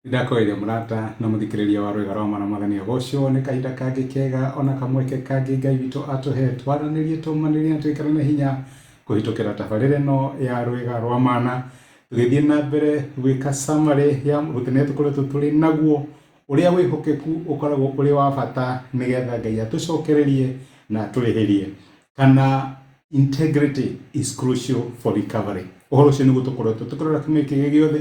Ndakwĩrire mũrata na mũthikĩrĩria wa rwĩga rwa mana mwathani agocwo nĩ kahinda kangĩ kega ona kamweke kangĩ Ngai witũ atũhe twaranĩrie tũmanĩrie na twĩkĩrane hinya kũhĩtũkĩra tabarĩra ĩno ya rwĩga rwa mana tũgĩthiĩ na mbere gwĩka summary ya mũrutani tũkoretwo tũrĩ naguo ũrĩa wĩhokeku ũkoragwo ũrĩ wa bata nĩgetha Ngai atũcokererie na atũrĩhĩrie kana integrity is crucial for recovery. Ũhoro ũcio nĩguo tũkoretwo tũkĩrora kiumia kĩngĩ gĩothe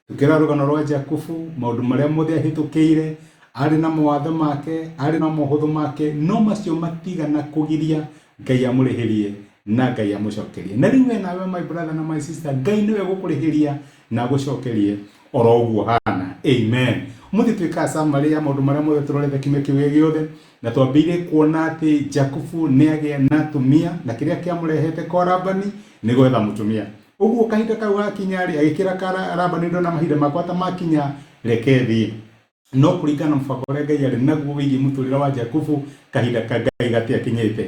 tũkĩrora rũgano rwa Jakubu, maũndũ marĩa mothe ahĩtũkĩire, arĩ na mawathe make, arĩ na mohũthũ make, no macio matigana kũgiria Ngai amũrĩhĩrie na Ngai amũcokerie. Na rĩu we nawe my brother na my sister, Ngai nĩwe gũkũrĩhĩria na agũcokerie oro ũguo hana. Amen. Ũmũthĩ twĩkaga summary ya maũndũ marĩa mothe tũrorete kiumia kĩu gĩothe, na twambĩire kuona atĩ Jakubu nĩ agĩa na atumia, na kĩrĩa kĩamũrehete kwa Labani nĩ gwetha mũtumia. Ũguo kahinda kau gakinya rĩ, agĩkĩra Labani ndona mahinda makwa ta makinya, reke thiĩ. No kũringana na mũbango ũrĩa Ngai arĩ naguo wĩgiĩ mũtũrĩre wa Jakubu, kahinda ka Ngai gatiakinyĩte.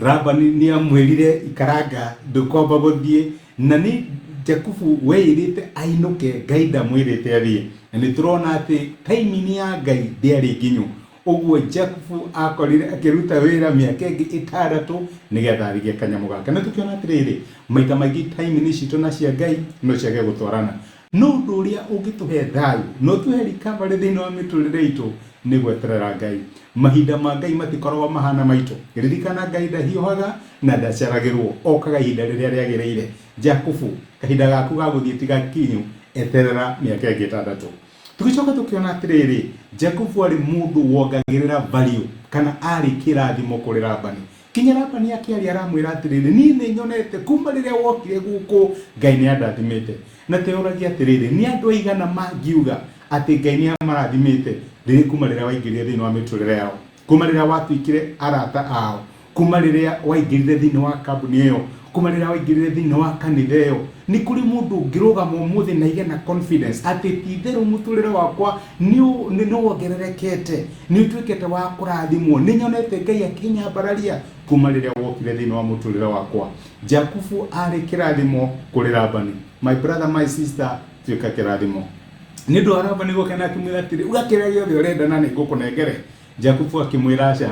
Labani nĩ amwĩrire ikaranga ndũkwamba gũthiĩ, na nĩ Jakubu weĩrĩte ainũke, Ngai ndamwĩrĩte athiĩ. Na nĩ tũrona atĩ timing ya Ngai ndĩarĩ nginyu. Ũguo Jakubu akorire akĩruta wĩra mĩaka ĩngĩ ĩtandatũ nĩgetha arige kanyamũ gake. Na tũkĩona atĩrĩrĩ, maita maingĩ timing citũ na cia Ngai no ciage gũtwarana. No ũndũ ũrĩa ũngĩtũhe thayũ na ũtũhe recovery thĩinĩ wa mĩtũrĩre itũ nĩ gweterera Ngai. Mahinda ma Ngai matikoragwo mahana maitũ. Ririkana Ngai ndahiũhaga na ndaceragĩrwo, okaga ihinda rĩrĩa rĩagĩrĩire. Jakubu, kahinda gaku ga gũthiĩ ti gakinyu, eterera mĩaka ĩngĩ ĩtandatũ. Tũgĩcoka tũkĩona atĩrĩrĩ, Jakubu arĩ mũndũ wongagĩrĩra value kana arĩ kĩrathimo kũrĩ Labani. Kinya Labani akĩaria aramwĩra atĩrĩrĩ, niĩ nĩ nyonete kuma rĩrĩa wokire gũkũ Ngai nĩ andathimĩte. Na teyũragia atĩrĩrĩ, nĩ andũ aigana mangiuga atĩ Ngai nĩ amarathimĩte rĩrĩ kuma rĩrĩa waingĩrire thĩinĩ wa mĩtũrĩre yao, kuma rĩrĩa watuĩkire arata ao, kuma rĩrĩa waingĩrire thĩinĩ wa kambuni ĩyo, kuma rĩrĩa waingĩrire thĩinĩ wa kanitha ĩyo. Nĩ kũrĩ mũndũ ũngĩrũgama ũmũthĩ na aige na confidence atĩ ti itherũ mũtũrĩre wakwa nĩ wongererekete, nĩ ũtuĩkĩte wa kũrathimwo, nĩ nyonete Ngai akĩnyambararia kuma rĩrĩa wokire thĩinĩ wa mũtũrĩre wakwa. Jakubu arĩ kĩrathimo kũrĩ Labani. My brother, my sister, tuĩka kĩrathimo. Nĩ ũndũ wa Labani gũkena akĩmwĩra atĩrĩ, uga kĩrĩa gĩothe ũrenda na nĩ ngũkũnengere. Jakubu akĩmwĩra aca,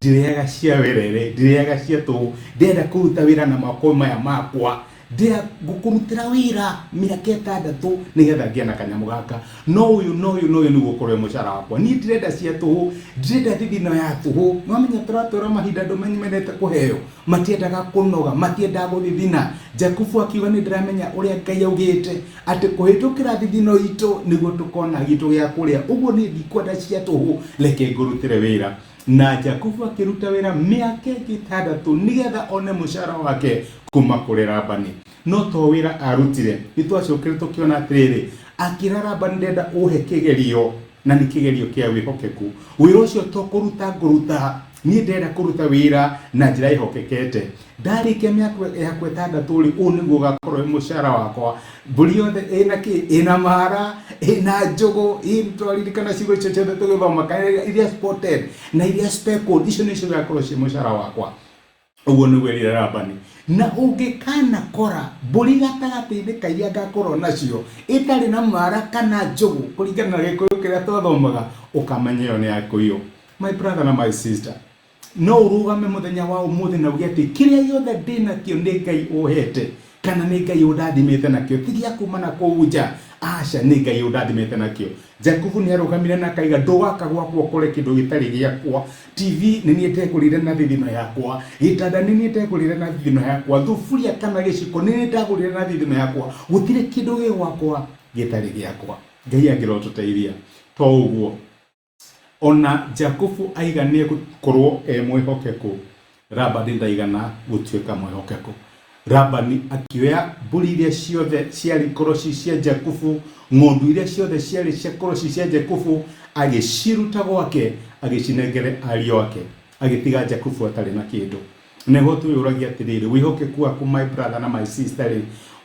ndirĩaga cia werere, ndirĩaga cia tũhũ, ndĩrenda kũruta wĩra na moko maya makwa, ndĩra ngũkũrutĩra wĩra mĩaka ĩtandatũ nĩgetha ngĩe na kanyamũ gaka, no ũyũ na ũyũ na ũyũ nĩguo ũkorwo wĩ mũcara wakwa. Niĩ ndirenda cia tũhũ, ndirenda thithino ya tũhũ. Nĩwamenya tũratũra mahinda andũ menete kũheo, matiendaga kũnoga, matiendaga gũthithina. Jakubu akiuga nĩ ndĩramenya ũrĩa Ngai augĩte, atĩ kũhĩtũkĩra thithino itũ nĩguo tũkona gitũ gĩa kũrĩa, ũguo niĩ ndikwenda cia tũhũ, reke ngũrutĩre wĩra. Na Jakubu akĩruta wĩra mĩaka ĩngĩ ĩtandatũ nĩgetha one mũcara wake kuma kũrĩ Labani. No to wĩra arutire, nĩ twacokire tũkĩona atĩrĩrĩ, akĩra Labani ndĩrenda ũhe kĩgerio, na nĩ kĩgerio kĩa wĩhokeku. Wĩra ũcio to kũruta ngũruta, niĩ ndĩrenda kũruta wĩra na njĩra ĩhokekete. Ndarĩkia mĩaka yakwa ĩtandatũ rĩ, ũũ nĩguo ũgakorwo wĩ mũcara wakwa. Mbũri yothe ĩna kĩ? Ĩna mara, ĩna njũgũ, ĩ twaririkana ciugo icio ciothe tũgĩthoma, kana iria spotted na iria speckled, icio nĩcio igakorwo ciĩ mũcara wakwa. Ũguo nĩguo erire Labani. Na ũngĩkanakora mbũri gatagatĩ-inĩ ka iria ngakorwo nacio ĩtarĩ na mara kana njũgũ, kũringana na Gĩkũyũ kĩrĩa twathomaga, ũkamenya ĩyo nĩ ya kũiywo. My brother na my sister, no ũrũgame mũthenya wa ũmũthĩ na uge atĩ kĩrĩa gĩothe ndĩ nakĩo nĩ Ngai ũhete kana nĩ Ngai ũndathimĩte nakĩo, ti gĩa kuma na kũu nja, aca, nĩ Ngai ũndathimĩte nakĩo. Jakubu nĩ arũgamire na akaiga ndũgaka gwakwa ũkore kĩndũ gĩtarĩ gĩakwa. TV nĩ niĩ ndegũrire na thithino yakwa, gĩtanda nĩ niĩ ndegũrire na thithino yakwa, thuburia kana gĩciko nĩ niĩ ndagũrire na thithino yakwa, gũtirĩ kĩndũ gĩ gwakwa gĩtarĩ gĩakwa. Ngai angĩrotũteithia to ũguo. Ona Jakubu aiganĩe gũkorwo e mwĩhokeku, Labani ndaigana gũtuĩka mwĩhokeku. Labani akĩoya mbũri iria ciothe ciarĩ koroci cia Jakubu, ng'ondu iria ciothe ciarĩ cia koroci cia Jakubu, agĩciruta gwake, agĩcinengere ariũ ake, agĩtiga Jakubu atarĩ na kĩndũ. Nĩho twĩyũragia atĩrĩrĩ, wĩhokeku waku my brother na my sister rĩ,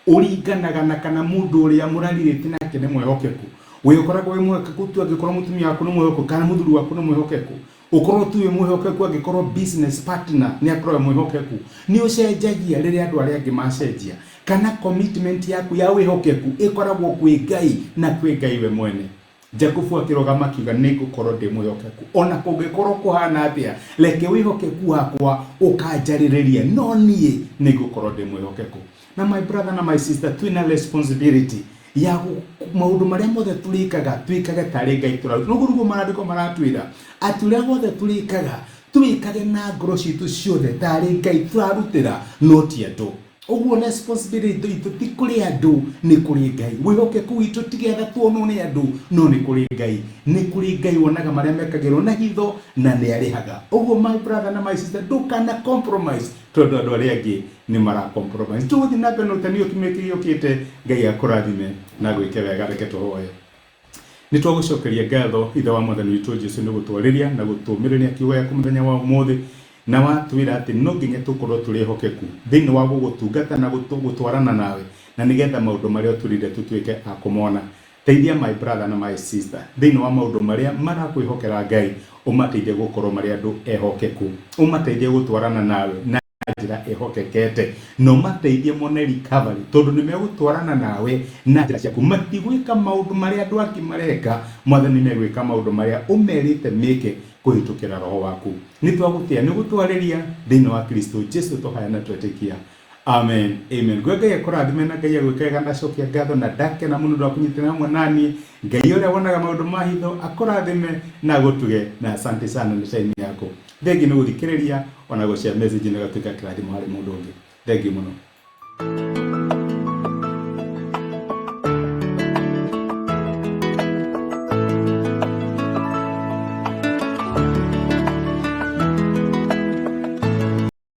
ũringanaga na kana mũndũ ũrĩa mũrarirĩte nake nĩ mwĩhokeku. Wĩ ũkoragwo wĩ mwĩhokeku tu angĩkorwo mũtumia waku nĩ mwĩhokeku kana mũthuri waku nĩ mwĩhokeku. Ũkorwo tu wĩ mwĩhokeku angĩkorwo business partner nĩ akorwo e mwĩhokeku. Nĩ ũcenjagia rĩrĩa andũ arĩa angĩ macenjia. Kana commitment yaku ya wĩhokeku ĩkoragwo kwĩ Ngai na kwĩ Ngai we mwene. Jakubu akĩrũgama akiuga nĩ ngũkorwo ndĩ mwĩhokeku ona kũngĩkorwo kũhana atĩa, reke wĩhokeku wakwa ũkanjarĩrĩria, no niĩ nĩ ngũkorwo ndĩ mwĩhokeku. Na my brother na my sister, twĩna responsibility ya maũndũ marĩa mothe tũrĩkaga twĩkage tarĩ Ngai tũraruta. Noguo nĩguo marandĩko maratwĩra atĩ ũrĩa wothe tũrĩkaga twĩkage na ngoro citũ ciothe tarĩ Ngai tũrarutĩra, no ti andũ. Ũguo responsibility itũ ti kũrĩ andũ, nĩ kũrĩ Ngai. Wĩhokeku witũ ti getha tuonwo nĩ andũ, no nĩ kũrĩ Ngai. Nĩ kũrĩ Ngai wonaga marĩa mekagĩrwo na hitho na nĩ arĩhaga. Ũguo my brother na my sister, ndũkana compromise tondũ andũ arĩa angĩ nĩ mara compromise. Tũgũthiĩ na mbere na ũrutani ũyũ kiumia kĩrĩa gĩũkĩte. Ngai akũrathime na agwĩke wega. Reke tũhoe. Nĩ twagũcokeria ngatho Ithe wa Mwathani witũ Jesu nĩ gũtwarĩria na gũtũmĩrĩria kiugo gĩaku mũthenya wa ũmũthĩ, na watwĩra atĩ no nginya tũkorwo tũrĩ ehokeku thĩinĩ wa gũgũtungata na gũtwarana nawe, na nĩgetha maũndũ marĩa ũtwĩrĩire tũtuĩke a kũmona. Teithia my brother na my sister thĩinĩ wa maũndũ marĩa marakwĩhokera Ngai, ũmateithie gũkorwo marĩ andũ ehokeku, ũmateithie gũtwarana nawe na njĩra ĩhokekete, na ũmateithie mone recovery tondũ nĩ megũtwarana nawe na njĩra ciaku. Matigwĩka maũndũ marĩa andũ angĩ mareka, Mwathani, megwĩka maũndũ marĩa ũmerĩte meke kũhĩtũkĩra roho waku. Nĩ twagũtĩa nĩ gũtwarĩria thĩinĩ wa Kristo Jesu tũhaya na twetĩkia. Amen. Amen. Ngwe Ngai akũrathime na Ngai agwĩke wega. Ndacokia ngatho na ndakena mũno ndwa kũnyitana hamwe naniĩ. Ngai ũrĩa wonaga maũndũ ma hitho akũrathime na agũtuge, na asante sana nĩ time yaku. Thengiũ nĩ gũthikĩrĩria ona gũshare message na gatuĩka kĩrathimo harĩ mũndũ ũngĩ. Thengiũ mũno.